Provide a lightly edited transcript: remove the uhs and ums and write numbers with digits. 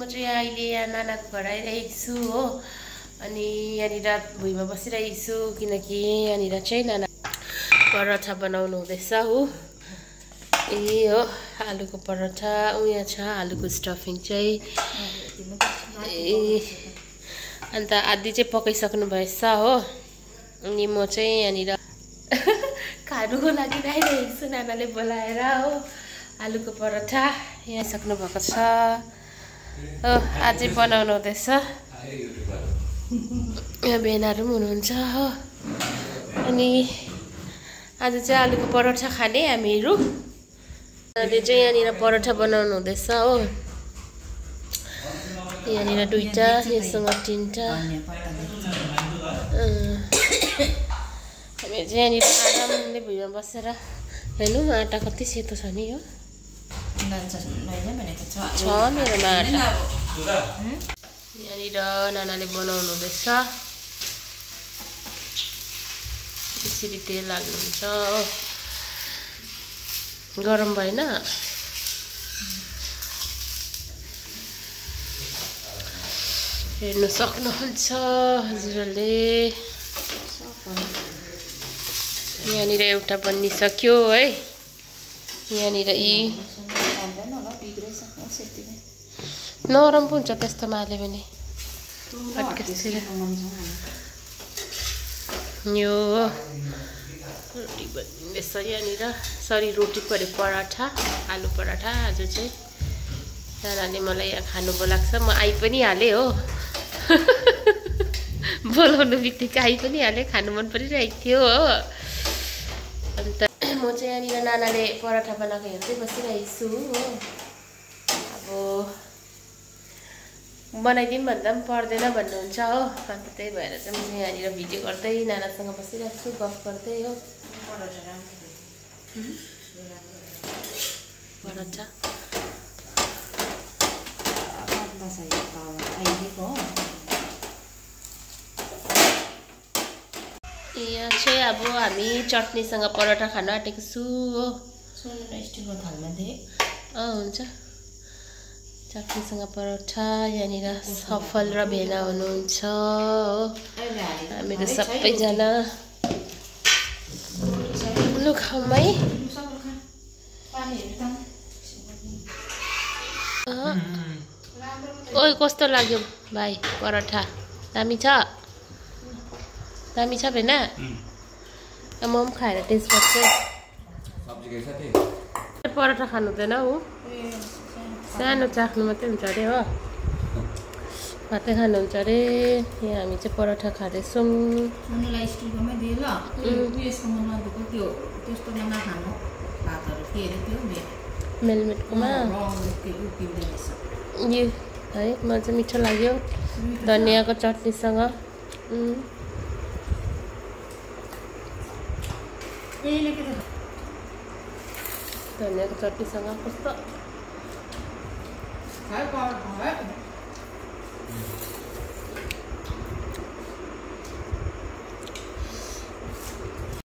म चाहिँ अहिले यहाँ नानाको घर आइरहेको छु हो। अनि यहाँनिर भुइँमा बसिरहेको छु किनकि यहाँनिर चाहिँ नाना पराठा बनाउनु हुँदैछ हो। ए हो आलुको पराठा उयो छ आलुको स्टफिङ चाहिँ। ए अन्त आदि चाहिँ पकाइसक्नु भएछ हो। अनि म चाहिँ यहाँनिर खानुको लागि राखिरहेको छु नानाले बोलाएर हो। आलुको पराठा यहाँ सक्नु भएको छ हो। अझै बनाउनु हुँदैछ। यहाँ बेनाहरू पनि हुनुहुन्छ हो। अनि आज चाहिँ आलुको पराठा खाने हामीहरू। अहिले चाहिँ यहाँनिर पराठा बनाउनु हुँदैछ हो। यहाँनिर दुईटा योसँग तीनटा। हामी चाहिँ यहाँनिर आरामले भुइँमा बसेर हेर्नु आँटा कति सेतो छ नि हो। छ मेरोमा आँटा। यहाँनिर नानाले बनाउनु हुँदैछ। यसरी तेल हाल्नुहुन्छ हो। गरम भएन। हेर्नु सक्नुहुन्छ हजुरहरूले। यहाँनिर एउटा बनिसक्यो है। यहाँनिर यी नरम पो हुन्छ त्यस्तोमा हाल्यो भने। यो रोटी बनिँदैछ यहाँनिर। सरी रोटी पऱ्यो पराठा आलु पराठा। आज चाहिँ नानाले मलाई यहाँ खानु बोलाएको छ। म आइ पनि हालेँ हो। बोलाउनु बित्तिकै आइ पनि हालेँ। खानु मन परिरहेको थियो हो। अन्त म चाहिँ यहाँनिर नानाले पराठा बनाएको हेर्दै बसिरहेको छु हो। अब बनाइदिउँ भन्दा पनि पर्दैन भन्नुहुन्छ हो। अन्त त्यही भएर चाहिँ म यहाँनिर भिडियो गर्दै नानासँग बसिरहेको छु गफ गर्दै हो। पराठा यहाँ चाहिँ अब हामी चटनीसँग पराठा खान आँटेको छु हो। स्टिलको थालमा दिए हुन्छ। चटनीसँग पराठा। यहाँनिर सफल र भेना हुनुहुन्छ हो। हामीहरू सबैजना लु खाऊँ है। ओइ कस्तो लाग्यो भाइ पराठा? दामी छ? दामी छ भेना? म पनि खाएर टेस्ट गर्छु। पराठा खानु हुँदैन हो। सानो चाख्नु मात्रै हुन्छ अरे हो। भातै खानुहुन्छ अरे। यहाँ हामी चाहिँ पराठा खाँदैछौँ। स्टिलकोमै दिए ल। उयसकोमा नदिएको त्यो त्यस्तोमा नखानु भातहरू के अरे त्यो मेलमेटकोमा यो है मलाई चाहिँ मिठो लाग्यो धनियाँको चटनीसँग। धनियाँको चटनीसँग कस्तो